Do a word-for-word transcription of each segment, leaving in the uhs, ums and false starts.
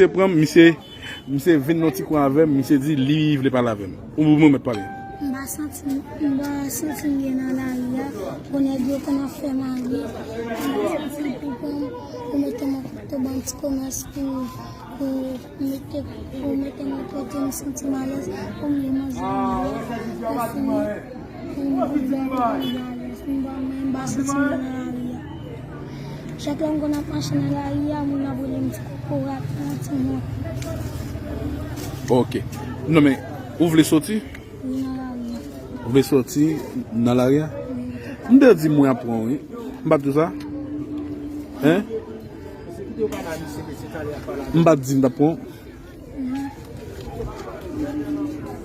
Misye pran m, misye, misye vin nan ti kwen avè m, misye di li vle pale avè m. Ou, ou mèt pale. M pa santi m, m pa santi m byen nan lari a. Bon, nèg yo konn ap fè mari. M pa santi m pou kont m, pou mete m kote ban ti komès pou, pou mete, pou mete m kote m santi m alèz, pou m vle manje manje. Pou fini, pou m vle manje alèz. M pa, m pa santi m byen nan lari a. Chak lè m konn ap mache nan lari a, moun ap rele m ti kokorat, yon ti moun. Ok. Non, men, ou vle soti? Wi, nan lari a. Ou vle soti nan lari a? Wi. M te di mwen ap pran w, wi. M pa t di w sa? Hein? M pa t di m t ap pran w?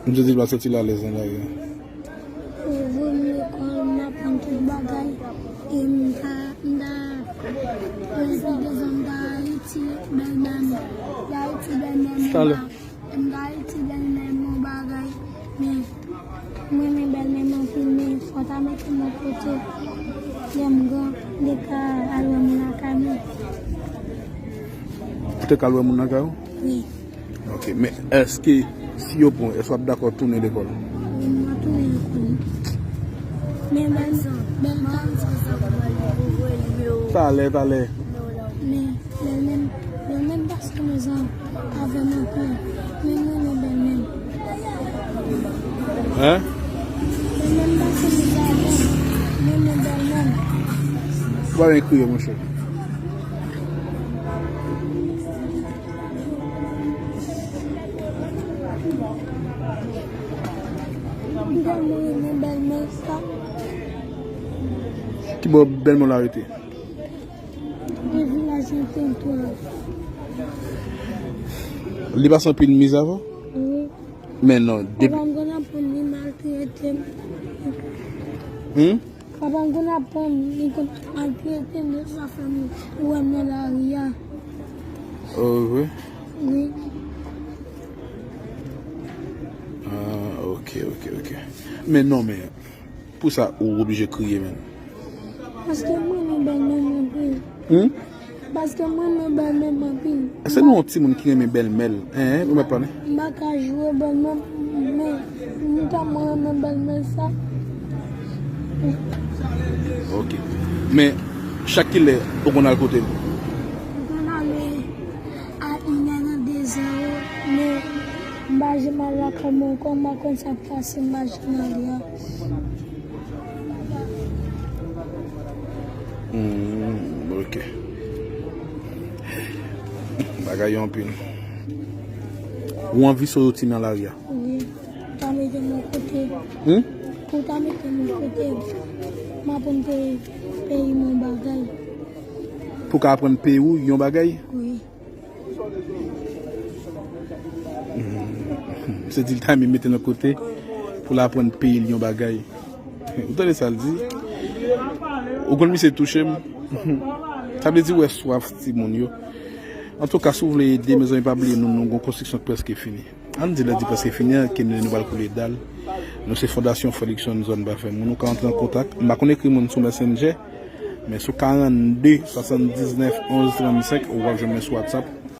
M te di l pa soti l alèz nan lari a. Ou voye m lekòl, m aprann tout bagay. E m ta, m ta, premye devan m ta Ayiti, bèlmè m. Ayiti, bèlmè m. Talè. M ta Ayiti, bèlmè m, yon bagay. Men, mwen renmen bèlmè m anpil, men fò w ta mete m yon kote. Lè m gran, m te ka al wè moun lakay mwen. Ou te ka al wè moun lakay ou? Wi. Ok, men èske si yo pran w, èske w ap dakò tounen lekòl? Wi, m ap tounen lekòl. Men bèl, bèl, talè, talè. Men, men, men, men paske nou zan avè m anpil. Men mwen, men bèl men. Hein? Men, men paske nou zan avè m. Men, men bèl men. Ou pa gen kriye, monchè. Ki bò bèlmè w la rete? Nan vilaj Antantwa. Li pase anpil miz avè w? Wi. Men non, depi papa m konn ap pran m, li maltrete m. Hmm? Papa m konn ap pran m, li konn maltrete m, e sa fè m wè m nan lari a. Oh, vre? Wi. Ah, ok, ok, ok. Men non, men pou sa ou oblije kriye, men. Paske mwen renmen bèlmè m anpil. Hmm? Paske mwen renmen bèlmè m anpil. Èske nou yon timoun ki renmen bèlmè l? Hein, ou mèt pale? M pa ka joure bèlmè m, men m tèlman renmen bèlmè sa. Ok. Men chak kilè ou konn al kote l? M konn ale a inè nan dezè yo, men m pa janm al lakay mwen ankò, m pa konn sa k pase, m pa janm ale a. Hmm, ok. Bagay yo anpil. Ou anvi soti nan lari a? Wi. Pou ta mete m yon kote. Hmm? Pou ta mete m yon kote. M aprann peyi, peyi m yon bagay. Pou ka aprann peyi w yon bagay? Wi. Hmm. Se di l ta renmen mete l yon kote pou l aprann peyi l yon bagay. Ou tande sa l di? Ou konn misye touche m? Sa vle di wè swaf timoun yo. Antouka, si w vle ede, mezanmi, pa bliye nou, nou gon konstriksyon k prèske fini. Ann di lè di prèske fini an, ke nou, nou pral koule dal. Nou se Fondasyon Felikson Zòn Bafè Moun. Ou ka antre an kontak. M pa konn ekri moun sou Messenger, men sou karannde swasanndiznèf onz trannsenk, ou ap jwenn mwen sou WhatsApp.